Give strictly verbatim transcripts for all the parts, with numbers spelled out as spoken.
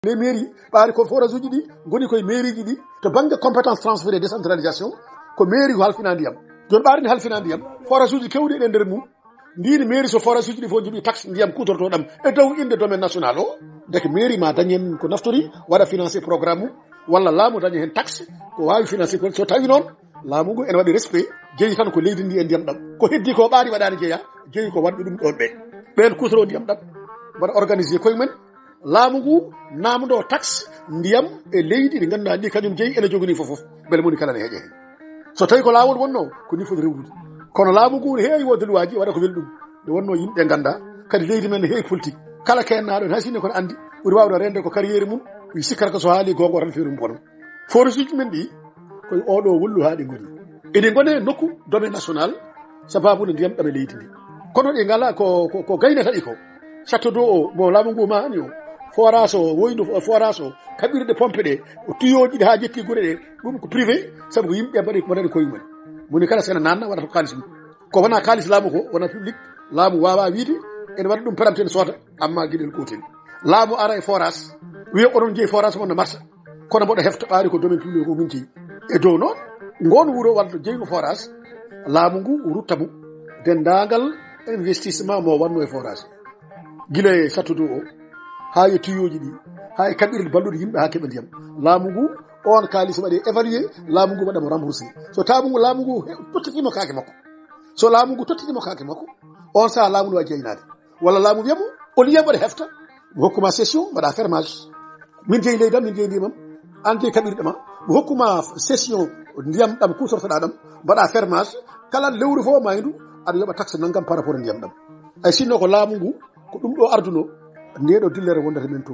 Les mairies, ɓaari ko forage uji ɗi ngoni koye mairie ji ɗi. To banggue compétence transféré, décentralisation, ko mairie ko halfina ndiyam. Joni ɓaari ne halfina ndiyam, forage uji kewɗi eɗen nder mum. Ndin mairie, so forage uji ɗi fof jogui taxe ndiyam kutortoɗam e dow inde domaine national o, deke mairie ma dañi hen ko naftori, waɗa financé programme mum, walla laamu daña hen taxe ko wawi financé. Ko so tawi noon laamu ngu ene waɗi respect, jeeyi tan ko leydi ndi e ndiyam ɗam. Ko heddi ko ɓaari waɗani jeeya, jeeyi ko waɗɓe ɗum ɗon ɓe. Ɓen kutoro ndiyam ɗam, mbaɗa organisé koye men. Laamu ngu namdo taxe ndiyam e leydi ɗi ganduɗa ɗi kañum jeeyi, ene jogani fof fof, beele moni kala ne heeƴa hen. So tawi ko laawol wonno, ko ni foti rewrude. Kono laamu ngu ne heewi wonde luwaaji, waɗa ko weli ɗum. Nde wonno yimɓe ganda, kadi leydi men ne heewi politique. Kala kennaɗo ne, hay sinno kono andi, ɓuri wawde rende ko carrière mum, wi sikkata ko so haali gonga tan feerum bono. Forage uji men ɗi, koye oɗo wullu ha ɗi ngoni. Eɗi ngone nokku domaine national, sababu no ndiyam ɗam e leydi ndi. Kono ɗi ngala ko, ko, ko gaynata ɗi ko. Château d'eau o, mo laamu ngu ma ani o. Forage o, woydu fo-, forage o, kaɓirɗe pompe ɗe, o tuyauji ɗi ha jetti gure ɗe, ɗum ko privé, sabu ko yimɓe mbaɗi, mbaɗani koye mum. Moni kala sena nanna waɗata ko kalis mum. Ko wona kalis laamu ko, wona public, laamu wawa wiide, ene waɗa ɗum paramte ne soota, amma gueɗel gotel. Laamu ara e forage, wiya onon jeeyi forage mon no marsa. Kono mboɗo hefta ɓaari ko domaine public o min jeeyi. E dow noon, ngon wuro walla jeygo forage, laamu ngu rutta mo dendagal investissement mo wanno e forage. Gila e château d'eau o, ha e tuyauji ɗi, ha e kaɓirɗe balluɗe yimɓe ha keɓa ndiyam. Laamu ngu, on kalis waɗe évalué, laamu ngu waɗa mo remboursé. So tamu ngu, laamu ngu he-, tottitimo kaake makko. So laamu ngu tottitimo kaake makko, on saha laamu no wawi jeynade. Walla laamu wiya mo, au lieu mbaɗa hefta, mi hokkuma cession, mbaɗa fermage. Min jeeyi leydi am, min jeeyi ndiyam am, an jeeyi kaɓirɗe ma. Mi hokkuma cession ndiyam ɗam kutortoɗa ɗam, mbaɗa fermage, kala lewru fof maydu, aɗa yoɓa taxe nanngam par rapport e ndiyam ɗam. Ay sinno ko laamu ngu, ko ɗum ɗo arduno, nde ɗo dillere wondata men to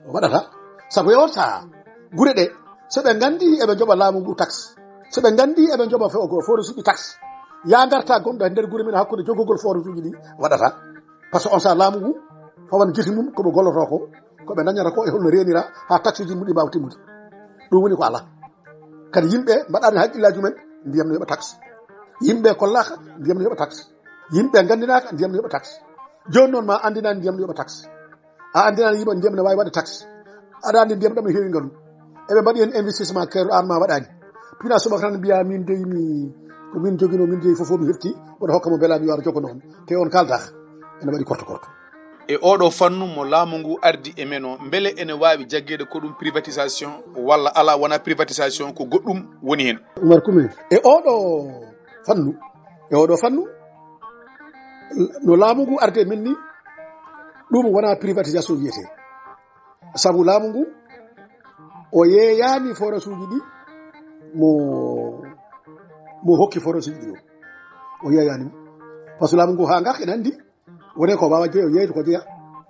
waɗata. Sabu e on saha, gure ɗe, so ɓe nganndi eɓe njoɓa laamu ngu taxe, so ɓe nganndi eɓe njoɓa fo-, ko forage uji taxe, ya ngarta gonɗo e nder gure men hakkunde jogogol forage uji ɗi waɗata. Par ce que on saha laamu ngu, fawan gisi mum, ko ɓe golloto ko, ko ɓe dañata ko e holno reenira ha taxe uji mum ɗi mbawa timmude. Ɗum woni ko ala. Kadi yimɓe mbaɗani haqqillaji mumen, ndiyam no yoɓa taxe. Yimɓe kollaka, ndiyam no yoɓa taxe. Yimɓe gandinaka, ndiyam no yoɓa taxe. Joni noon ma andinani ndiyam no yoɓa taxe. A andinani yimɓe ndiyam no wawi waɗde taxe. Aɗa andi ndiyam ɗam no heewi ngalu. Eɓe mbaɗi hen investissement keewɗo, an ma waɗani. Pina subaka tan mbiya min dey mi, ko min jogino, min jeeyi fof mi hefti, mboɗo hokka mo bela mi wara jogono on. Te on kaldaka. Ene waɗi korto korto. E oɗo fannu mo laamu ngu ardi e men o, mbele ene wawi jaggeede ko ɗum privatisation walla ala, wona privatisation, ko goɗɗum woni hen? Umar Kume, e oɗo fannu, e oɗo fannu, no laamu ngu ardi e men ni, ɗum wona privatisation wiyete. Sabu laamu ngu, o yeeyani forage uji ɗi mo, mo hokki forage uji ɗi o. O yeeyani mo. Par ce que laamu ngu ha ngak ene andi, wone ko wawa jeeya, o yeeyta ko jeeya.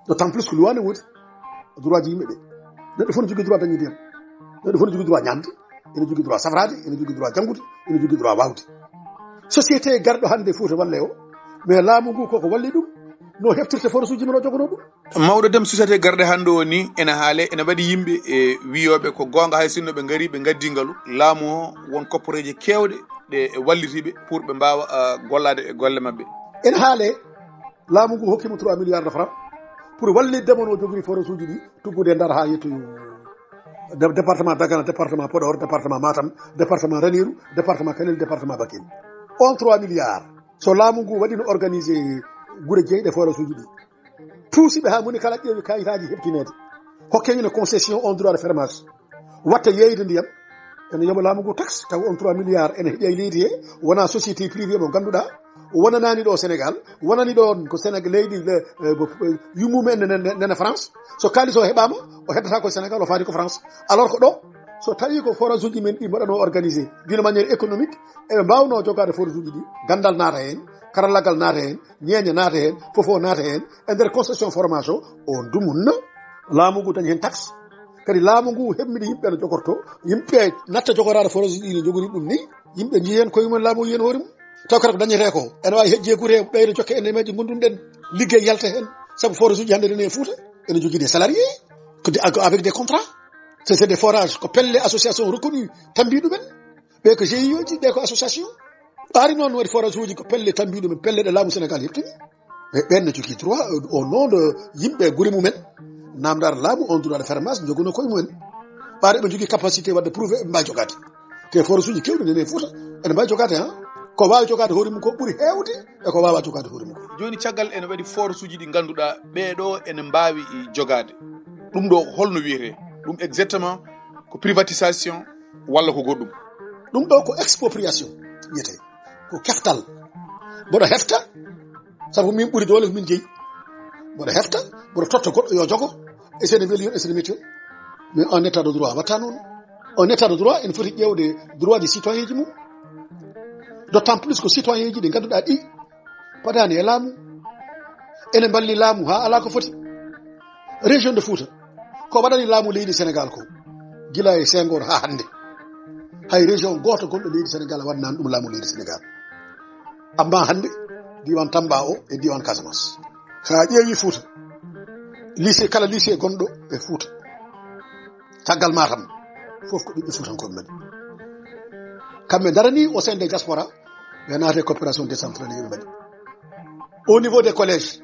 D'autant plus ko luwani woodi. Droit ji yimɓe ɓe. Neɗɗo fof ne jogui droit dañde ndiyam. Neɗɗo fof ne jogui droit ñamde. Ene jogui droit safrade, ene jogui droit janngude, ene jogui droit wawde. Société garɗo hannde Fouta walle o, mais laamu ngu koko walli ɗum, no heftirta forage uji men o jogono ɗum. Mawɗo Dem, société garɗe hannde o ni, ene haale, ene waɗi yimɓe e wiyoɓe ko goonga, hay sinno ɓe ngari, ɓe ngaddi ngalu, laamu o won kopporeeje keewɗe ɗe wallitiɓe pour ɓe mbaawa, ah, gollaade e golle maɓɓe. Ene haale, laamu ngu hokkimo trois milliards de francs pour wallitde mo no jogori forage uji ɗi, tuggude e Ndar haa yettoyo de-, département Dagana, département Podor, département Matam, département Ranérou, département Kanel, département Bakel. On trois milliards, so laamu ngu waɗino organisé gure jeeyɗe forage uji ɗi, tuusiɓe haa moni kala ƴeewi kayitaaji heɓtineede, hokke ene concession on droit de fermage, watta yeeyde ndiyam, ene yoɓa laamu ngu taxe, taw on trois milliards ene heƴa e leydi he, wona société privé mo ngannduɗaa, wonanaani ɗo Sénégal, wonani ɗon ko Sénégal, leydi le, eh, bo, eh, yummum en nene, nene France. So kaalis o heɓaama, o heddata ko Sénégal, o faati ko France. Alors ko ɗo, so tawi ko forage uji men ɗi mbaɗano organisé d'une manière économique, eɓe mbawno jogaade forage uji ɗi, ganndal naata heen, karallagal naata heen, ñeeñe naata heen, fofo naata heen, e nder concession formation, o dumunna, laamu ngu dañi heen taxe. Kadi laamu ngu heɓmini yimɓe no jogorto, yimɓe natta jogoraade forage ɗi no jogori ɗum ni, yimɓe njiyi heen koye mumen, laamu yiyen hoore mum. Taw kala ko dañetee ko, ene waawi hejje gure, ɓeydo jokke e nemeeje ngonduɗen, liggey yalta heen. Sabu forage uji hannde nene e Fuuta, ene jogii des salariés, ko des, avec des contrats. C'est, c'est des forages, ko pelle association reconnue, tambi ɗumen. Ɓe ko G I E ji, ɓe ko association. Ɓaari noon waɗi forage uji ko pelle tambi ɗumen, pelle ɗe laamu Sénégal heɓtini. Mais ɓen ne jogii droit, euh, au nom de yimɓe gure mumen. Namdar laamu on droit de fermage jogono koye mumen. Ɓaade ɓe jogii capacité wadde prouvé ɓe mbawi jogaade. Te forage uji kewɗi nene e Fouta ene mbawi jogaade ha. Ko wawi jogaade hoore mum ko ɓuri hewde e ko wawa jogaade hoore mum ko. Joni caggal ene waɗi forage uji ɗi ganduɗa ɓeeɗo ene mbawi jogaade. Ɗum ɗo holno wiyete? Ɗum exactement ko privatisation walla ko goɗɗum? Ɗum ɗo ko expropriation wiyete. Ko keftal. Mboɗo hefta, sabu min ɓuri doole ko min jeyi. Mboɗo hefta, mboɗo totta goɗɗo yo jogo. E sene weli yon, e sene metti yon. Mais en état de droit watta noon. En état de droit ene foti ƴeewde droit de citoyen ji mum. D'autant plus ko citoyen ji ɗi ganduɗa ɗi padani e laamu, ene mballi laamu ha ala ko foti. Région de Fouta ko waɗani laamu leydi Sénégal ko gila e Senghor ha hannde. Hay région goto gonɗo leydi Sénégal waɗnani ɗum laamu leydi Sénégal. Amma hannde diwan Tamba o e diwan Casamance, sa ƴeewi Fouta, lycée, kala lycée gonɗo e Fouta, caggal Matam, fof ko ɓiɓɓe Fuutankooɓe mbaɗi. Kamɓe darani au sein des diaspora, ɓe naate coopération décentralisée ɓe mbaɗi. Au niveau des collèges,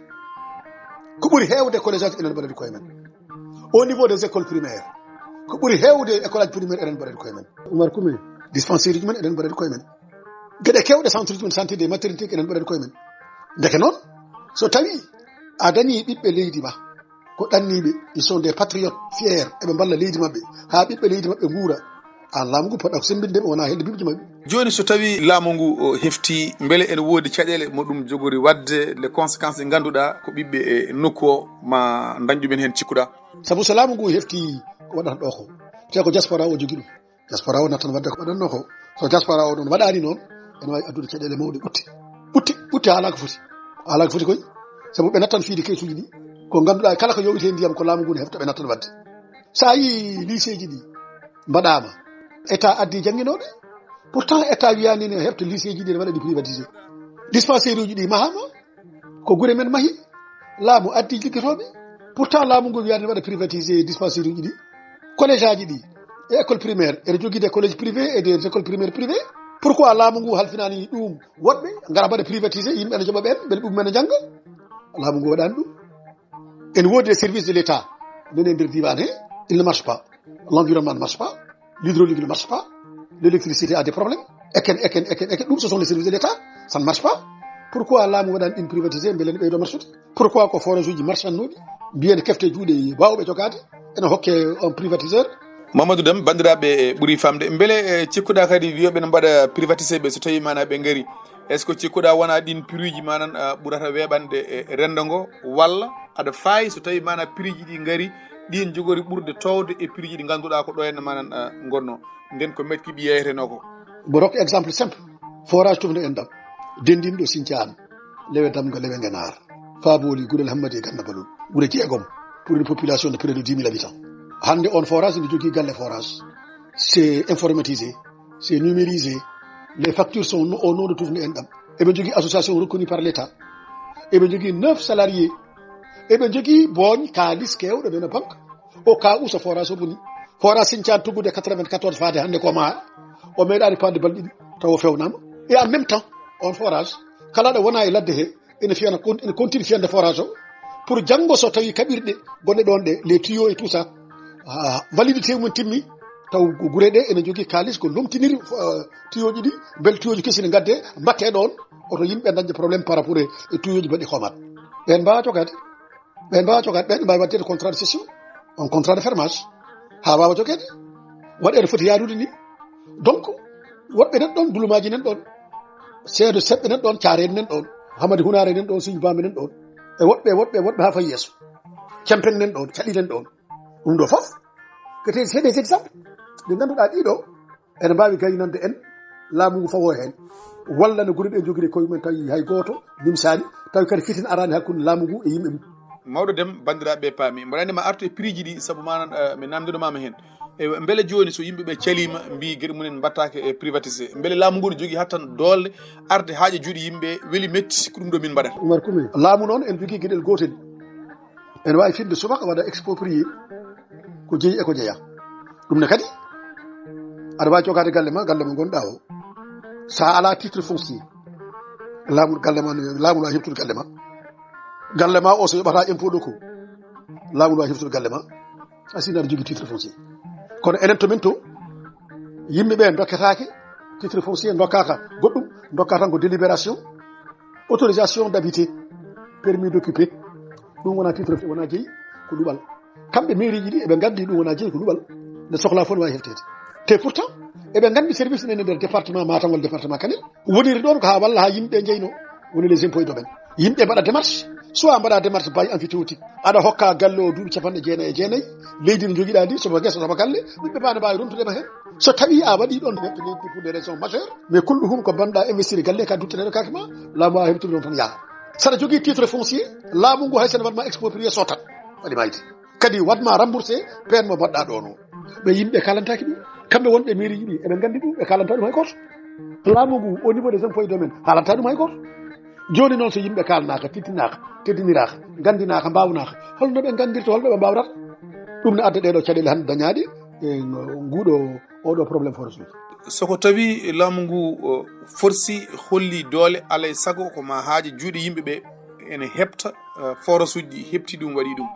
ko ɓuri heewde collège aji enen mbaɗani koye men. Au niveau des écoles primaires, ko ɓuri heewde école aji primaire enen mbaɗani koye men. Oumar Koumé, dispensaire uji men enen mbaɗani koye men. Geɗe kewɗe, centre uji men, santé de maternité enen mbaɗani koye men. Ndeke noon, so tawi a dañi ɓiɓɓe leydi ma, ko ɗanniiɓe, ils sont des patriotes fiers, eɓe mballa leydi maɓɓe, haa ɓiɓɓe leydi maɓɓe nguura. Aan laamu ngu poɗɗa ko semmbinde ɓe, wonaa helde bibji maɓɓe. Jooni so tawi laamu ngu, o, hefti, mbele ene woodi caɗeele mo ɗum jogori waɗde, les conséquences ɗe ngannduɗaa ko ɓiɓɓe e nokku o ma ndañ ɗumen heen cikkuɗaa? Sabu so laamu ngu hefti, ko waɗata ɗo ko, te ko diaspora o jogi ɗum. Diaspora o nattan waɗde ko waɗatnoo ko. So diaspora o ɗon waɗaani noon, ene waawi addude caɗeele mawɗe ɓutte. Ɓutte, ɓutte haalaa ko foti. Haalaa ko foti koy. Sabu ɓe nattan fiyde kayituuji ɗi. Ko ngannduɗaa kala ko yowitee ndiyam ko laamu ngu ne hefta ɓe nattan waɗde. So a yii liiseeji ɗi mbaɗaama, État addi jannginooɓe. Pourtant État wiyaani ne hefta liiseeji ɗi ne waɗa ɗi privatisé. Dispensaire uji ɗi mahaama. Ko gure men mahi, laamu addi liggotooɓe. Pourtant laamu ngu wiyaani waɗa privatisé dispensaire uji ɗi, collège aji ɗi, e école primaire, ene jogii des collèges privés et des écoles primaires privées. Pourquoi laamu ngu halfinaani ɗum woɗɓe, ngara mbaɗa privatisé, yimɓe ene njoɓa ɓeen, mbele ɓiɓɓe men ne njannga? Laamu ngu waɗaani ɗum. Ene woodi des services de l'État, nene e nder diiwaan he, il ne marche pas. L'environnement ne marche pas, l'hydraulique ne marche pas, l'électricité a des problèmes. Eken, eken, eken, eken, ɗum ce sont les services de l'État, ça ne marche pas. Pourquoi laamu waɗaani ɗin privatisé, mbele ne ɓeydo marchude? Pourquoi ko forage uji marchannoɗi, mbiyen kefte juuɗe waawɓe jogaade, ene hokke on privatiseur? Mamadou Dem, banndiraaɓe ɓuri famde, mbele, e, cikkuɗaa kadi wiyooɓe ne mbaɗa privatisé ɓe, so tawi maana ɓe ngari, est ce que cikkuɗaa wona ɗin prix ji manan, a, ɓurata weeɓande e, e renndo ngo, walla aɗa faayi so tawi maana prix ji ɗi ngari, ɗin jogori ɓurde towde e prix ji ɗi ngannduɗaa ko ɗo henne manan, a, ngonno? Nden ko metki ɓi yeeyetenoo ko. Mbo rokka exemple simple. Forage tufno en ɗam, denndinɗo Sinthiane, Lewe Damga, Lewe Ngenaar, Faboli, Gurel Hammadi e Ganna Balol, wure jeegom, pour une population de près de dix mille habitants. Hannde on forage ne jogii galle forage, c'est informatisé, c'est numérisé, les factures sont au nom de tufno en ɗam. Eɓe jogii association reconnue par l'État. Eɓe jogii neuf salariés. Eɓe jogii booñ kaalis keewɗo ɓe no banque. O ka usa forage o boni. Forage Sinthiane tuggude quatre-vingt-quatorze faade hannde ko ma o meeɗaani paande balɗe ɗiɗi taw o fewnaama. Et en même temps, on forage, kala ɗo wona e ladde he, ene fiyana, con-, ene continue fiyande forage o. Pour janngo so tawi kaɓirɗe gonɗe ɗon ɗe, les tuyaux et tout ça, ah, validité mum timmi, taw ko gure ɗe ene jogii kaalis ko lomtiniri, euh, tuyauji ɗi, mbele tuyauji kesi ne ngadde, mbatte ɗon, oto yimɓe dañde problème par rapport e, e tuyauji mbaɗi komat. Ɓen mbawa jogade. Ɓen mbawa jogade, ɓen mbawi waɗde contrat de cession, on contrat de fermage, ha wawa jogede, waɗa ene foti yaadude ni. Donc, woɗɓe nan ɗon, Dulumaji nan ɗon, Seedo Seɓɓe nan ɗon, Caareede nan ɗon, Hamadi Hunaare nan ɗon, Siñi Bambe nan ɗon, e woɗɓe, woɗɓe, woɗɓe ha fayi yeeso. Cempen nan ɗon, Caɗi nan ɗon. Ɗum ɗo fof, que c'est des exemples ɗi ngannduɗaa ɗiɗo ene mbaawi gaynande en laamu ngu fawo heen. Walla no gure ɗe njogiri koye mumen tawi hay gooto nimsaani, tawi kadi fitina araani hakkunde laamu ngu e yimɓe mum. Mawɗo Dem, banndiraaɓe paami. Mboɗo anndi ma artu e prix ji ɗi, sabu manan, eh, mi namndinomaama heen. E mbele jooni so yimɓe ɓe caliima, mbii geɗe mumen mbaɗtaake e privatisé, mbele laamu ngu ne jogii hattan doole arde haaƴa juuɗe yimɓe, weli metti, ko ɗum ɗo min mbaɗata? Oumar Koumé, laamu noon en jogii geɗel gootel. Ene waawi finde subaka waɗa exproprié ko jeyi e ko jeyaa. Ɗum ne kadi, aɗa waawi jogaade galle ma, galle mo ngonɗaa o. So a alaa titre foncier, laamu, galle ma, laamu no waawi heɓtude galle ma. Galle ma o, so yoɓata impôt ɗo ko, Laamu no waawi heftude galle ma, a sina aɗa jogii titre foncier. Kono enen to min to, yimɓe ɓe ndokketaake titre foncier, ndokkaaka goɗɗum, ndokka tan ko délibération, autorisation d'habiter, permis d'occuper. Ɗum wona titre foncier, wona jeyi, ko luɓal. Kamɓe mairie ji ɗi eɓe nganndi ɗum wona jeyi, ko luɓal. Nde sohlaa fof ne waawi hefteede. Te pourtant, eɓe nganndi service ene nder département Matam walla département Kanel. Woniri ɗon ko haa walla haa yimɓe njeyno, woni les impôts et domaines. Yimɓe mbaɗa démarche, soit mbaɗa démarche bail emphytéotique, aɗa hokka galle o duuɓi capanɗe jeenayi e jeenayi, leydi no jogiɗa ndi, sobo gesa, sobo galle, ɓiɓɓe ma ne mbaawi rontude ma heen. So tawi a waɗi ɗon, pour des raisons majeures, mais kulluhum ko mbanɗa investir e galle ka duttanede kake ma, laamu a heɓtude ɗon tan yaha. Saɗa jogii titre foncier, laamu ngu hay sene waɗma exproprié sottat, waɗi mayde. Kadi waɗma remboursé peine mo mbaɗɗa ɗon o. Ɓe yimɓe kalantaki ɗum. Kamɓe wonɓe mairie ji ɗi, eɓe nganndi ɗum, ɓe kalanta ɗum hay gooto. Laamu ngu, au niveau des impôts et domaines, haalanta ɗum hay gooto. Jooni noon, so yimɓe kaalnaaka, titinaaka, teddiniraaka, nganndinaaka, mbaawnaka, holno ɓe nganndirta, holno ɓe mbaawrata? Ɗum ne adda ɗeɗo caɗeele hannde dañaaɗe e nguɗo, oɗo problème forage uji. Soko tawi laamu ngu, o, forsi, holli doole, alay sago ko ma haaje juuɗe yimɓe ɓe ene heɓta, eh, forage uji ɗi heɓti ɗum, waɗi ɗum.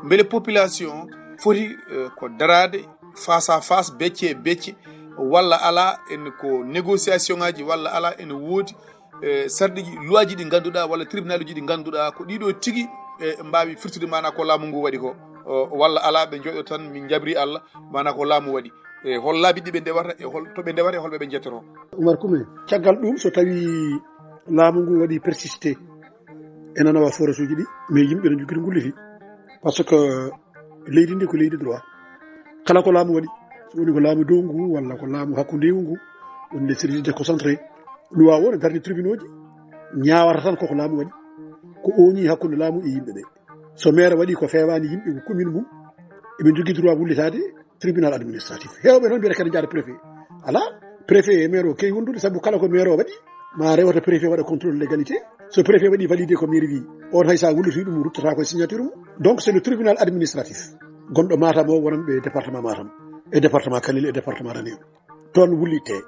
Mbele population foti, eh, ko daraade face à face, becce e becce, walla ala en ko négociation ngaji, walla ala ene woodi, eh, sarɗiji, loi ji ɗi ngannduɗaa, walla tribunal uji ɗi ngannduɗaa, ko ɗiɗo tigi, eh, mbaawi firtude maanaa ko laamu ngu waɗi ko, o, walla ala ɓe njooɗo tan min njabri Allah, maanaa ko laamu waɗi. E hol laabi ɗi ɓe ndewata, e hol to ɓe ndewata, e hol ɓe ɓe njettoto? Umar Kume, caggal ɗum, so tawi laamu ngu waɗi persisté, ena nawa forage uji ɗi, mais yimɓe no njokkita ngulliti. Par ce que leydi ndi ko leydi droit. Kala ko laamu waɗi, so woni ko laamu dow ngu, walla ko laamu hakkundewu ngu, woni les services déconcentrés, loi o ne darni tribunaux ji, ñaawata tan koko laamu waɗi. Ko ooñi hakkunde laamu e yimɓe ɓe. So maire waɗi ko feewaani yimɓe ko commune mum, eɓe njogii droit wullitaade tribunal administratif. Heewɓe noon mbiyata kadi njaada préfet. Alaa, préfet e maire o keewi wondude, sabu kala ko maire o waɗi, ma rewata préfet waɗa contrôle légalité. So préfet waɗi validé ko mairie wi, on hay sa wulliti ɗum, ruttata ko e signature mum. Donc c'est le tribunal administratif gonɗo Matam o, wonanɓe département Matam, e département Kanel, e département Ranérou. Toon wullitte.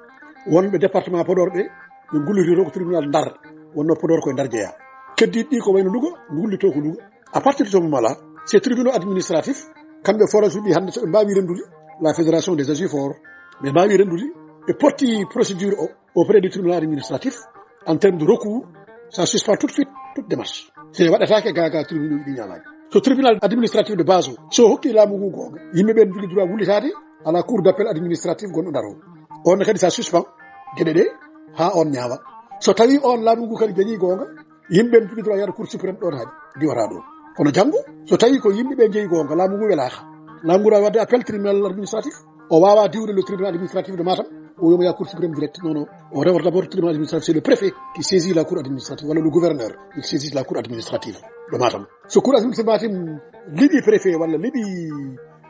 Wonɓe département Podor ɓe, ɓe ngullitoto ko tribunal Ndar, wonno Podor koye Ndar jeeya. Keddiiɗi ɗi ko wayno Louga, ngullito ko Louga. À partir de ce moment-là, ces tribunaux administratifs, kamɓe forage uji hannde, so ɓe mbaawi renndude, la fédération des agiforts, ɓe mbaawi renndude, ɓe potti procédure o auprès du tribunal administratif en termes de recours, ça suspend tout de suite toute démarche. So waɗataake, ga, ga tribunal ɗi ñaamaani. So tribunal administratif de base o, so hokki laamu ngu goonga, yimɓe ɓen njogii droit wullitaade à la cour d'appel administratif gonɗo Ndar o. On ne kadi, ça suspend geɗe ɗe haa on ñaawa. So tawi on laamu ngu kadi dañi goonga, yimɓe ɓen njogii droit yaade cour suprême ɗon haaɗi, diwata ɗon. Kono janngo, so tawi ko yimɓe ɓe njeyi goonga, laamu ngu welaaka, laamu ngu waɗa waɗde appel tribunal administratif, o waawa diwde le tribunal administratif de Matam, o wiya mo yaha cour suprême direct. Non, non, o rewata d'abord tribunal administratif, c'est le préfet qui saisit la cour administrative, walla le gouverneur, il saisit la cour administrative de Matam. So cour administrative Matam liɓi préfet walla liɓi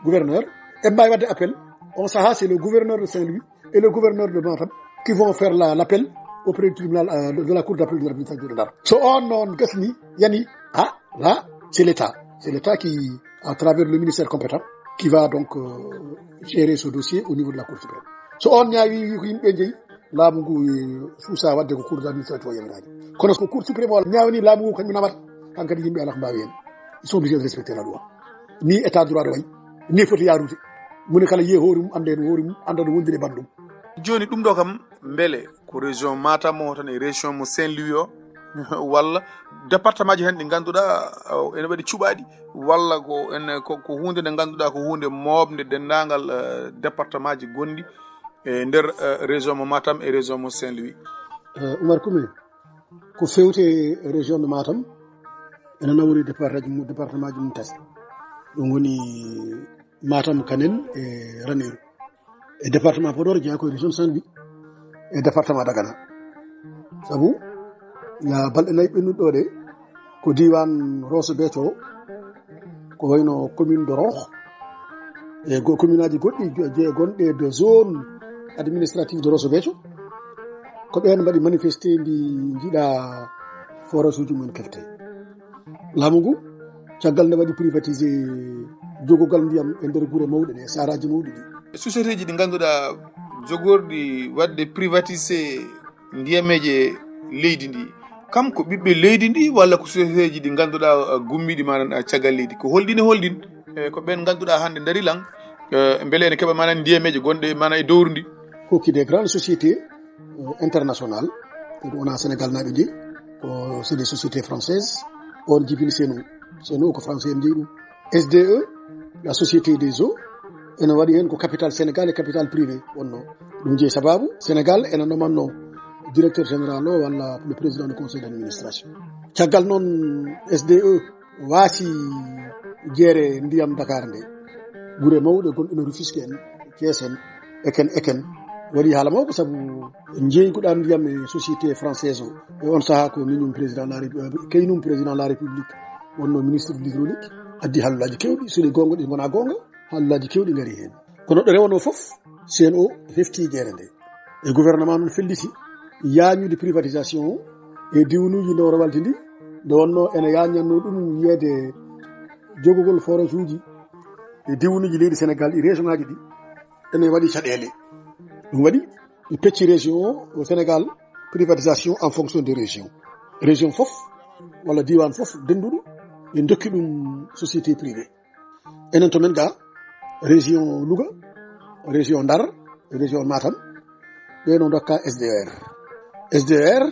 gouverneur, en mbaawi waɗde appel. On sahaa, c'est le gouverneur de Saint-Louis et le gouverneur de Matam qui vont faire la, l'appel auprès du tribunal, euh, de la cour d'appel de l'administration de Ndar. So on noon gasni, yani, ah, là, c'est l'État. C'est l'État qui, à travers le ministère compétent, qui va donc, euh, gérer ce dossier au niveau de la Cour suprême. So on ñaawi, wi ko yimɓe jeyi, laamu ngu, eh, suusa waɗde ko cour administrative o yamiraade. Kono so cour suprême o ñaawani laamu ngu, kañum nawata, hankadi yimɓe alaa ko mbaawi heen. Ils sont obligés de respecter la loi. Ni état droit de wayi, ni foti yaarude. Moni kala yiya hoore mum, annda heen hoore mum, annda no wondiri e banndum. Jooni ɗum ɗo kam, mbele ko région Matam o tan e région mo Saint-Louis o, walla département ji hannde ɗi ngannduɗaa, uh, ene waɗi cuɓaaɗi, walla ko ene, ko, ko huunde nde ngannduɗaa ko huunde mooɓnde denndaangal, uh, département ji gonɗi e nder, uh, région mo Matam e région mo Saint-Louis? Eh, Oumar Koumé, ko fewte région de Matam, ene nawori département, département ji mum tati. Ɗum woni Matam, Kanel e Ranérou. E département Podor jeyaa ko e région Saint-Louis e département Dagana. Sabu, ya, balɗe nayi ɓennuɗe ɗo ɗe, ko diiwaan Rosso Béthio, ko wayno commune de Ronkh, e go-, commune aji goɗɗi je-, je-, gonɗi e de zone administrative de Rosso Béthio, ko ɓeen mbaɗi manifesté, mbi njiɗa forage uji mumen kefte. Laamu ngu, caggal nde waɗi privatisé jogogal ndiyam e nder gure mawɗe ɗe, saraaji mawɗi ɗi. Société ji ɗi ngannduɗaa jogorɗi waɗde privatisé ndiyameeje leydi ndi, Kam ko ɓiɓɓe leydi ndi walla ko société ji ɗi ngannduɗaa, uh, gummiiɗi maanaam, uh, caggal leydi? Ko holɗin e holɗin? E ko ɓeen ngannduɗaa hannde ndarii lan, uh, mbele ene keɓa maanaam ndiyameeje gonɗe maanaam e dowri ndi? Ko qui des grandes sociétés, euh, internationales. Ko ɗum wonaa Sénégal naaɓe jeyi, ko c'est des sociétés françaises. On jibini C N O. C N O ko français en jeyi ɗum. S D E, la société des eaux, ene waɗi heen ko capital Sénégal e capital privé wonno. Ɗum jeyi sababu Sénégal ene nomanno directeur général o walla le président du conseil d'administration. Caggal noon, S D E waasi jeere ndiyam Dakar nde. Gure mawɗe gonɗe no Rufisque en, Thiès en, eken, eken. Waɗi haala mawɗo sabu jeeyguɗam ndiyam e société française o. E on sahaa ko miñum président de la République, kaynum président de la République wonno ministre de l'hydraulique, addi haallullaaji keewɗi, so ɗi goonga ɗi ngonaa goonga, haallullaaji keewɗi ngarii heen. Ko no ɗo rewanoo fof, C N O hefti jeere nde. E gouvernement noon felliti yaañude privatisation o e diwnuuji nde o rewalti ndi, nde wonnoo ene yaañannoo ɗum wiyeede jogugol forage uji e diwnuuji leydi Sénégal ɗi, région ngaji ɗi, ene waɗi caɗeele. Ɗum waɗi ɓe pecci région o, o Sénégal, privatisation en fonction des régions. Région fof walla diiwaan fof dennduɗo ɓe ndokki ɗum société privée. Enen to men ga, région Louga, région Ndar, région Matam, ɓe no ndokka S D R. S D R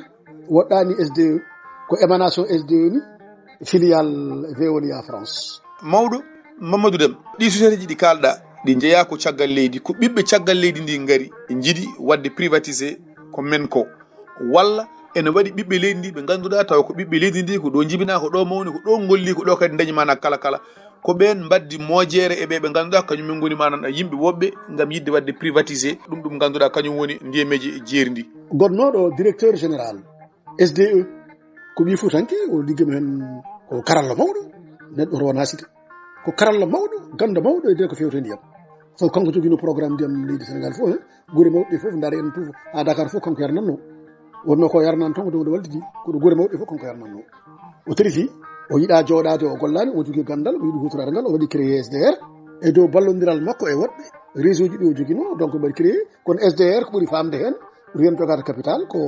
woɗɗaani S D E, ko émanation S D E ni, filiale Veolia France. Mawɗo Mamadou Dem, ɗi société ji ɗi kaalɗa, ɗi njeyaa ko caggal leydi, ko ɓiɓɓe caggal leydi ndi ngari, njiɗi waɗde privatisé ko men ko. Walla ene waɗi ɓiɓɓe leydi ndi ɓe ngannduɗaa tawa ko ɓiɓɓe leydi ndi, ko ɗo njibinaa, ko ɗo mawni, ko ɗo ngolli, ko ɗo kadi dañi maanaa kala kala. Ko ɓeen mbaddi mojeere e ɓe ɓe ngannduɗaa kañum en ngoni maanaam yimɓe woɓɓe ngam yiɗde waɗde privatisé ɗum, ɗum ngannduɗaa kañum woni ndiyameeji jeeri ndi. Gonnooɗo directeur général S D E ko ɓii Fuutanke, o liggima heen ko karalla mawɗo, neɗɗo rowanaasike. Ko karalla mawɗo, ganndo mawɗo e nder ko fewte ndiyam. Sabu kanko joginoo programme ndiyam leydi Sénégal fof, he. Gure mawɗe ɗe fof, ndaare en fof, haa Dakar fof, kanko yarnannoo. Wonnoo ko yarnaan toon, ko ɗum o waltidi, kono gure mawɗe ɗe fof, kanko yarnannoo. O tarifi, o yiɗaa jooɗaade, o gollaani, o jogii ganndal, o yiɗi huutoraade ngal, o waɗi créé S D R. E dow ballondiral makko e woɗɓe, réseau ji ɗi o joginoo, donc, ɓe mbaɗi créé. Kono S D R ko ɓuri faamde heen, ɓuri heen jogaade capital, ko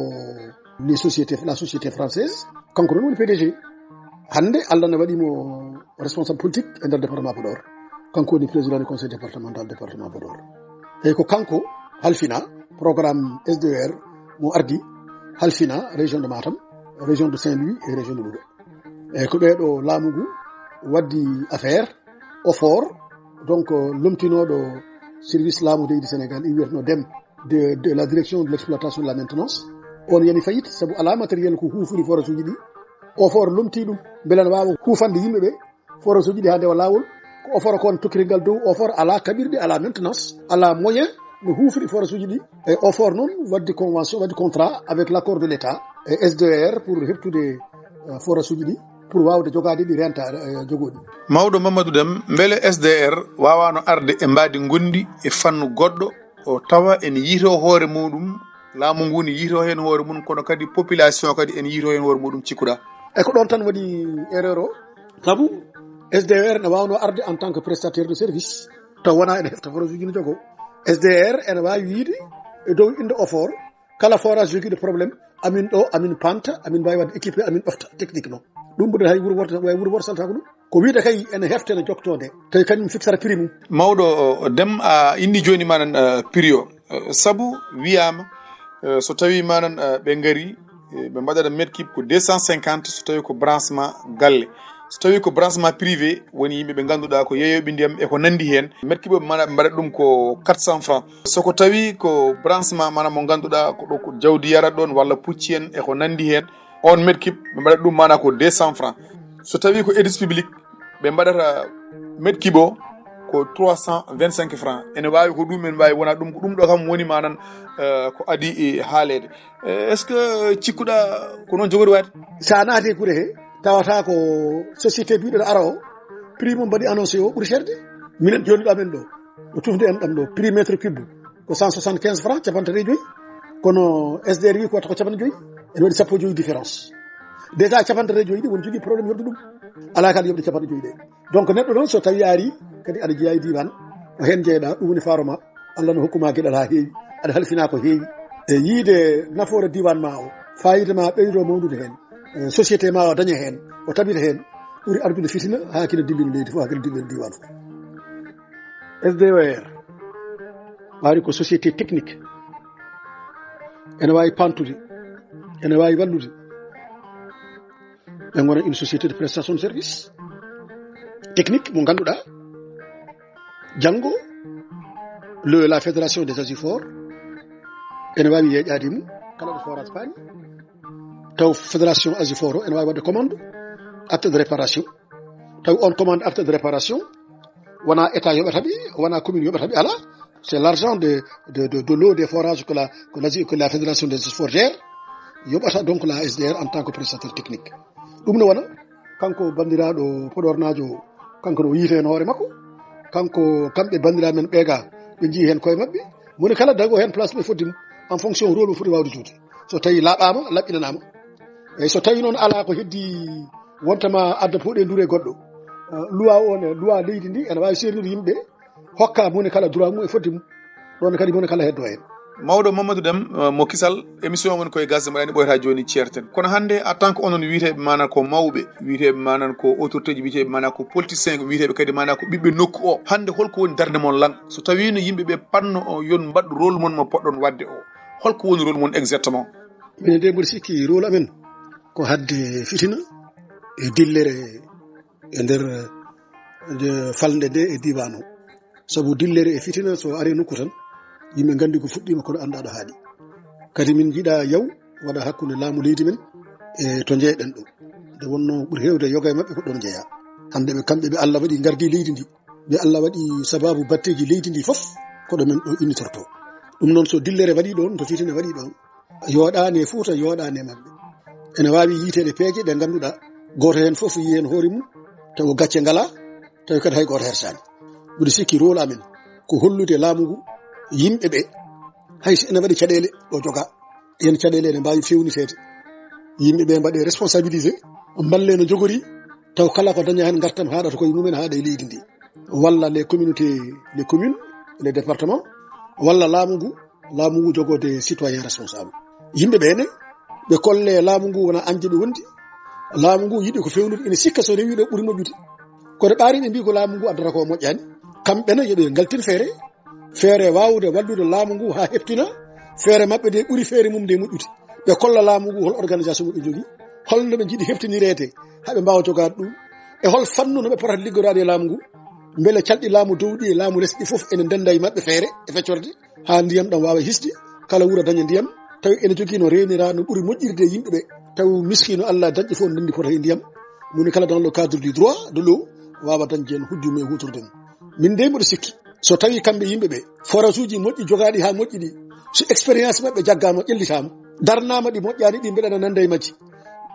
les sociétés, la société française, kanko noon woni P D G. Hannde, Allah ne waɗi mo responsable politique e nder département Podor. Kanko woni président du conseil départemental département Podor. Eyi, ko kanko halfina programme S D R, mo ardi halfina région de Matam, région de Saint-Louis et région de Louga. Eyi, ko ɓeeɗo laamu ngu waddi affaire, OFOR, donc, lomtinooɗo service laamu leydi Sénégal, i wiyatnoo DEM, de, de la direction de l'exploitation de la maintenance. On yani fayit, sabu alaa matériel ko huufori forage uji ɗi. OFOR lomti ɗum, mbele ne waawa huufande yimɓe ɓe, forage uji ɗi haa ndewa laawol. Ko OFOR kon tokkiringal dow, OFOR alaa kaɓirɗe, alaa maintenance, alaa moyen no huufiri forage uji ɗi. E OFOR noon waddi convention, waddi contrat avec l'accord de l'État e S D R pour heɓtude, euh, forage uji ɗi, pour waawde jogaade ɗi, renta, euh, jogoo ɗi. Mawɗo Mamadou Dem, mbele S D R waawaano arde e mbaadi ngonndi e fannu goɗɗo, o tawa ene yiytoo hoore muɗum, laamu ngu ne yiytoo heen hoore mum, kono kadi population kadi ene yiytoo heen hoore muɗum, cikkuɗaa? E ko ɗoon tan waɗi erreur o, sabu S D R ne waawnoo arde en tant que prestataire de service, taw wonaa ene hefta forage uji no jogoo. S D R ene waawi wiyde e dow innde OFOR, kala forage jogiiɗo problème, amin ɗo, amin panta, amin mbaawi waɗde équipé, amin ɗofta techniquement. Ɗum ɓuri hay wuro worta, way wuro worta saltaako ɗum. Ko wiyde kay ene hefta, ene joktoode. Tawi kañum fixata prix mum. Mawɗo, o, Dem, a inni jooni manan, eh, prix o. Eh, sabu wiyaama, eh, so tawi manan, eh, ɓe ngari, eh, ɓe mbaɗata mètre cube ko deux cent cinquante, so tawi ko branchement galle. So tawi ko branchement privé, woni yimɓe ɓe ngannduɗaa ko yeeyooɓe ndiyam e ko nanndi heen, mètre cube o ɓe mbaɗa, ɓe mbaɗa ɗum ko quatre cents francs. So ko tawi ko branchement, maanaam mo ngannduɗaa ko ɗo ko jawdi yara ɗoon walla pucci en e ko nanndi heen, on mètre cube ɓe mbaɗa ɗum maanaam ko deux cents francs. So tawi ko édifice public, ɓe mbaɗata mètre cube o ko trois cent vingt-cinq francs. Ene waawi ko ɗum, ene waawi wona ɗum, ko ɗum ɗo kam woni maanaam, eh, ko adii e haaleede. Eh, est-ce que cikkuɗaa ko noon jogori waade? So a naati e gure he, tawata ko société biɗo ara o, prix mum mbaɗi annoncé o ɓuri cher de. Minen jooni ɗo amen ɗo, ɗo tufde en ɗam ɗo, prix mètre cube ko cent soixante-quinze francs, capanɗe tati e joyi. Kono S D R wi ko watta ko capanɗe joyi. Ene waɗi sappo e joyi différence. Déjà capanɗe tati e joyi ɗi woni jogii problème yoɓde ɗum. Alaa kadi yoɓde capanɗe joyi ɗe. Donc neɗɗo noon so tawi a ari kadi aɗa jeyaa e diiwaan, ko heen njeeyɗaa, ɗum woni faaro ma. Allah no hokkuma geɗal haa heewi, aɗa halfinaa ko heewi. E yiide nafoore diiwaan ma o, faayiida ma ɓeydo mawnude heen. eh, société ma o daña heen, o tabita heen, ɓuri ardude fitina haa kino dillina leydi fof, haa kino dillina diiwaan fof. S D O R waɗi ko société technique, ene waawi pantude, ene waawi wallude. Ɓe ngona une société de prestation de service technique mo ngannduɗaa, janngo le, la fédération des Asifor ene waawi yeeƴaade mum, kala ɗo forage paani, taw fédération Asifor o ene waawi waɗde commande acte de réparation, taw on commande acte de réparation wona état yoɓata ɓe, wona commune yoɓata ɓe, ala, c'est l'argent de, de, de, de l'eau des forages que la, que la, que la fédération des Asifor gère, yoɓata donc la S D R en tant que prestataire technique. Ɗum ne wona kanko banndiraaɗo Podornaajo o, kanko no yiita heen hoore makko, kanko, kamɓe banndiraaɓe men ɓeega, ɓe njii heen koye maɓɓe, moni kala dago heen place ɓe fodde mum, en fonction rôle mo foti waawde jouer. So tawi laaɓaama, laɓɓinanaama. Eyi, so tawi noon alaa ko heddi, wontama adda poɗe ndure goɗɗo. Eh, loi o ne, loi leydi ndi ene waawi seernude yimɓe, hokka moni kala droit mum e fodde mum. Ɗon kadi moni kala heddo heen. Mawɗo Mamadou Dem, eh, mo Kisal, émission mon koye Gasde Mbaɗani ɓoyata jooni ceerten. Kono hannde, en tant que onon wiyeteeɓe maana ko mawɓe, wiyeteeɓe maana ko autorité ji, wiyeteeɓe maana ko politicien, wiyeteeɓe kadi maana ko ɓiɓɓe nokku o. Hannde holko woni darnde mon lan? So tawi no yimɓe ɓe panno o, yon mbaɗ rôle mon mo poɗɗon waɗde o. Holko woni rôle mon exactement? Minen de mboɗo sikki rôle amen ko haɗde fitina e dillere e nder, eh, falnde nde e diiwaan o. Sabu dillere e fitina so ari nokku tan, yimɓe nganndi ko fuɗɗiima kono anndaa ɗo haaɗi. Kadi min njiɗa yaw waɗa hakkunde laamu leydi men e to njeyɗen ɗo. Nde wonno ɓuri heewde yoga e maɓɓe ko ɗon njeya. Hannde ɓe kamɓe ɓe Allah waɗi ngardi leydi ndi, ɓe Allah waɗi sababu batteeji leydi ndi fof, ko ɗo men ɗo innitorto. Ɗum noon so dillere waɗi ɗon, to fitina waɗi ɗon, yooɗaani e Fuuta, yooɗaani e maɓɓe. Ene waawi yiiteede peeje ɗe ngannduɗaa, gooto heen fof yii heen hoore mum, tawa gacce ngalaa, tawi kadi hay gooto hersaani. Mbiɗo sikki rôle amen ko hollude laamu ngu yimɓe ɓe, hay so ene waɗi caɗeele ɗo jogaa, heen caɗeele ene mbaawi feewniteede. Yimɓe ɓe mbaɗe responsabilisé, mballe no jogori, taw kala ko daña heen ngartam haaɗata koye mumen, haaɗa e leydi ndi. Walla les communautés, les communes, les départements, walla laamu ngu, laamu ngu jogoo des citoyens responsables. Yimɓe ɓe ne, ɓe kolle laamu ngu wona añde ɓe wondi. Laamu ngu yiɗi ko feewnude, ene sikka so rewi ɗo ɓuri moƴƴude. Kono ɓaari ɓe mbi ko laamu ngu addata ko moƴƴaani. Kamɓe ne yo ɓe ngaltin feere, feere waawde wallude laamu ngu haa heftina, feere maɓɓe nde ɓuri feere mum nde moƴƴude. Ɓe kolla laamu ngu hol organisation mo ɓe njogii, holno ɓe njiɗi heftinireede haa ɓe mbaawa jogaade ɗum, e hol fannu no ɓe potata liggodaade e laamu ngu, mbele calɗi laamu dow ɗi e laamu les ɗi fof ene ndennda e maɓɓe feere e feccorde, haa ndiyam ɗam waawa hisde, kala wuro daña ndiyam, tawi ene jogii no reenira no ɓuri moƴƴirde e yimɓe ɓe, taw miskiino Allah dañɗo fof ndenndi fota e ndiyam, moni kala dans le cadre du droit de l'eau, waawa dañde heen hujju mum e huutorde mum. Min dey mboɗo sikki, so tawi kamɓe yimɓe ɓe, forage uji moƴƴi jogaaɗi haa moƴƴi ɗi, so expérience maɓɓe jaggaama, ƴellitaama, darnaama ɗi moƴƴaani, ɗi mbeɗa nannda e majji.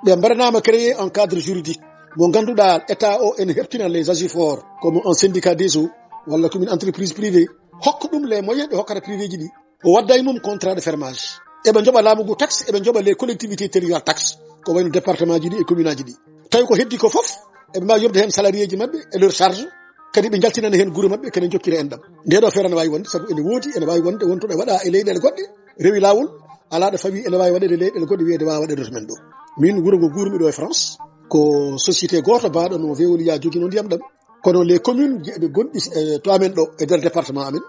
Ɓe mbaɗanaama créer un cadre juridique mo ngannduɗaa état o ene heɓtina les Asifor comme un syndicat des eaux walla comme une entreprise privée. Hokka ɗum les moyens ɓe hokkata privé ji ɗi. O wadda e mum contrat de fermage. Eɓe njoɓa laamu ngu taxe, eɓe njoɓa les collectivités territoriales taxe. Ko wayno département ji ɗi e commune aji ɗi. Tawi ko heddi ko fof, eɓe mbaawi yoɓde heen salarié ji maɓɓe e leur charge. Kadi ɓe njaltinana heen gure maɓɓe, kadi njokkira en ɗam. Nde ɗo feere ne waawi wonde, sabu ene woodi, ene waawi wonde wontuɗo e waɗa e leyɗeele goɗɗe, rewi laawol, alaa ɗo fawi ene waawi waɗeede e leyɗeele goɗɗe, wiyeede waawa waɗeede to men ɗo. Min wuro ngo nguurmi ɗo e France, ko société gooto baaɗo no Veolia jogino ndiyam ɗam. Kono les communes je ɓe gonɗi, eh, to amen ɗo, e nder département amen,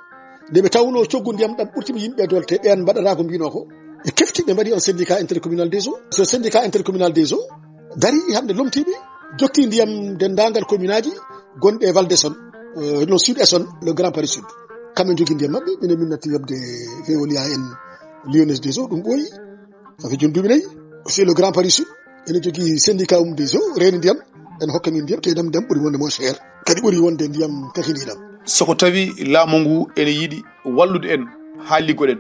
nde ɓe tawnoo coggu ndiyam ɗam ɓurtiima yimɓe doole, te ɓeen mbaɗata ko mbinoo ko, ɓe kefti, ɓe mbaɗi on syndicat intercommunal des eaux. So syndicat intercommunal des eaux darii hannde lomtiiɓe, jokki ndiyam denndaangal commune aji gonɗi e Val d'Essonne, euh, non, Sud Essonne, le Grand Paris Sud. Kamɓe njogii ndiyam maɓɓe, minen min natti yoɓde Veolia en Lyonnaise des eaux, ɗum ɓooyi. Ça fait jooni duuɓi nayi, c'est le Grand Paris Sud. Ene jogii syndicat mum des eaux, reeni ndiyam, ene hokka min ndiyam, te ndiyam ɓuri wonde moins cher. Kadi ɓuri wonde ndiyam kakindiɗam. So ko tawi laamu ngu ene yiɗi wallude en haa liggoɗen,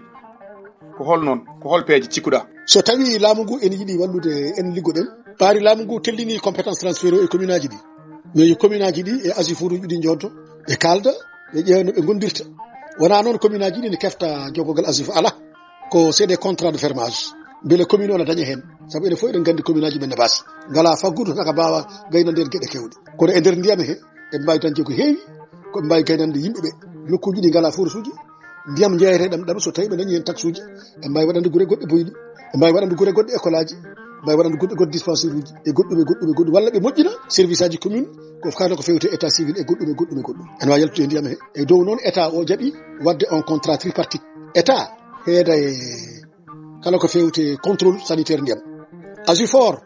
ko hol noon? Ko hol peeje cikkuɗaa? So tawi laamu ngu ene yiɗi wallude en liggoɗen, ɓaari laamu ngu tellini compétence transféré o e commune aji ɗi. Mais yo commune aji ɗi e asifuruji ɗi njooɗo, ɓe kaalda, ɓe ƴeewa no ɓe ngondirta. Wonaa noon commune aji ɗi ne kefta jogogal asif, alaa. Ko c'est des contrats de fermage. Mbele commune o na daña heen. Sabu enen fof eɗen nganndi commune aji men ne baasi. Ngalaa faggudu haka mbaawa gaynande en geɗe keewɗe. Kono e nder ndiyam he, en mbaawi dañde ko heewi, ko en mbaawi gaynande yimɓe ɓe. Nokkuuji ɗi ngalaa forage uji, ndiyam jeeyete ɗam, ɗam so tawi ɓe dañi heen taxe uji, en mbaawi waɗande gure goɗɗe boyɗi, en mbaawi waɗande gure goɗɗe école aji. Mbawi waɗande goɗɗi goɗɗi dispensaire uji e goɗɗum e goɗɗum e goɗɗum, walla ɓe moƴƴina service aji commune, ko kala ko fewte état civil e goɗɗum e goɗɗum e goɗɗum. Ene wawi yaltude e ndiyam he. E dow noon état o jaɓi wadde un contrat tripartite. État heeda e kala ko fewte contrôle sanitaire ndiyam. Azufor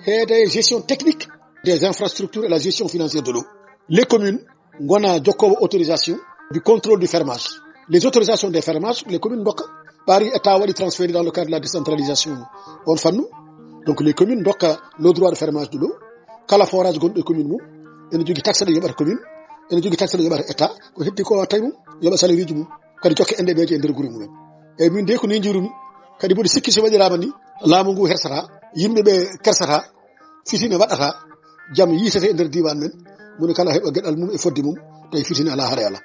heeda e gestion technique des infrastructures et la gestion financière de l'eau. Les communes gona jokkowo autorisation du contrôle du fermage. Les autorisations des fermages, les communes ndokka. Ɓaari état waɗi transféré dans le cadre de la décentralisation on fannu. Donc les communes ndokka le droit de fermage de l'eau. Kala forage gonɗo e commune mum ene jogui taxe ɗo yoɓata commune, ene jogui taxe ɗo yoɓata état, ko heddi ko watta e mum, yoɓa salaire uji mum, kadi jokke indeɓeje e nder guure mumen. Eyyi, min de ko ni jiirumi. Kadi mboɗo sikki so waɗirama ni, laamu ngu hersata, yimɓeɓe kersata, fitina waɗata, jaam yitete e nder diwan men, moni kala heɓa gueɗal mum e fodde mum, tawi fitina ala, haray ala.